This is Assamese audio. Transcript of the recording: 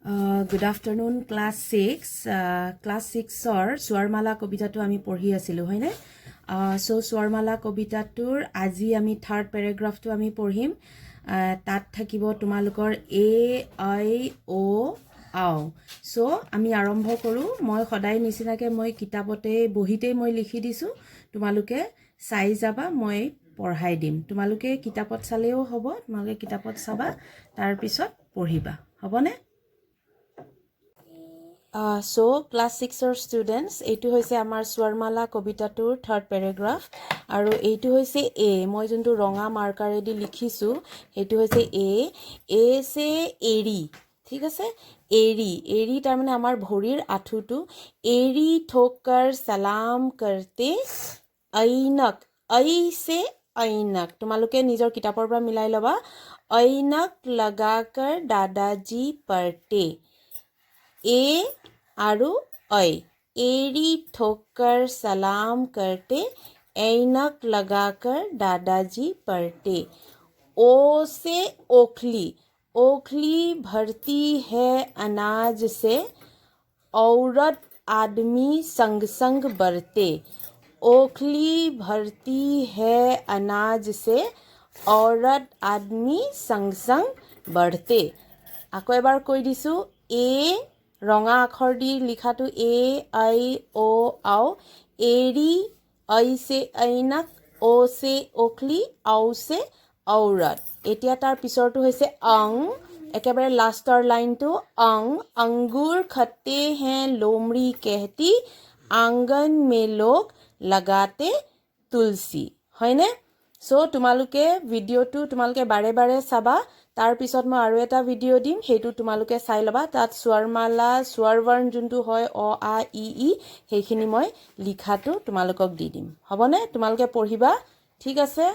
Good afternoon, class six. Class ছিক্সৰ স্বৰমালা কবিতাটো আমি পঢ়ি আছিলোঁ, হয়নে? চ' স্বৰমালা কবিতাটোৰ আজি আমি থাৰ্ড পেৰেগ্ৰাফটো আমি পঢ়িম। তাত থাকিব তোমালোকৰ এ, ঐ, অ', আও। চ' আমি আৰম্ভ কৰোঁ। মই সদায় নিচিনাকৈ মই কিতাপতে বহীতেই মই লিখি দিছোঁ, তোমালোকে চাই যাবা, মই পঢ়াই দিম। তোমালোকে কিতাপত চালেও হ'ব, তোমালোকে কিতাপত চাবা, তাৰপিছত পঢ়িবা, হ'বনে? চ' ক্লাছ ছিক্সৰ ষ্টুডেণ্টছ, এইটো হৈছে আমাৰ স্বৰমালা কবিতাটোৰ থাৰ্ড পেৰেগ্ৰাফ আৰু এইটো হৈছে এ। মই যোনটো ৰঙা মাৰ্কাৰেদি লিখিছোঁ, সেইটো হৈছে এ। এ চে এৰি, ঠিক আছে? এৰি, এৰি তাৰমানে আমাৰ ভৰিৰ আঁঠুটো। एड़ी ठोककर सलाम करते ऐनक, ऐ से ऐनक, তোমালোকে নিজৰ কিতাপৰ পৰা মিলাই ল'বা, ऐनक लगाकर दादाजी पढ़ते। এ আৰু ঐ। एड़ी ठोककर सलाम करते ऐनक लगाकर दादाजी पढ़ते। ओ से ओखली, ओखली भरती है अनाज से, औरत आदमी संग संग बढ़ते। ओखली भरती है अनाज से, औरत आदमी संग संग बढ़ते। আকৌ এবাৰ কৈ দিছোঁ। এ, ৰঙা আখৰ দি লিখাটো, এ, ঐ, অ', আও। एड़ी, ऐ से ऐनक, ओ से ओखली, औ से औरत। এতিয়া তাৰ পিছৰটো হৈছে অং, একেবাৰে লাষ্টৰ লাইনটো অং। अंगूर खट्टे हैं लोमड़ी कहती, आंगन में लोग लगाते तुलसी, হয়নে? চ' তোমালোকে ভিডিঅ'টো তোমালোকে বাৰে বাৰে চাবা। তাৰপিছত মই আৰু এটা ভিডিঅ' দিম, সেইটো তোমালোকে চাই ল'বা। তাত স্বৰমালা, স্বৰবৰ্ণ যোনটো হয়, অ, আ, ই, ই, সেইখিনি মই লিখাটো তোমালোকক দি দিম, হ'বনে? তোমালোকে পঢ়িবা, ঠিক আছে?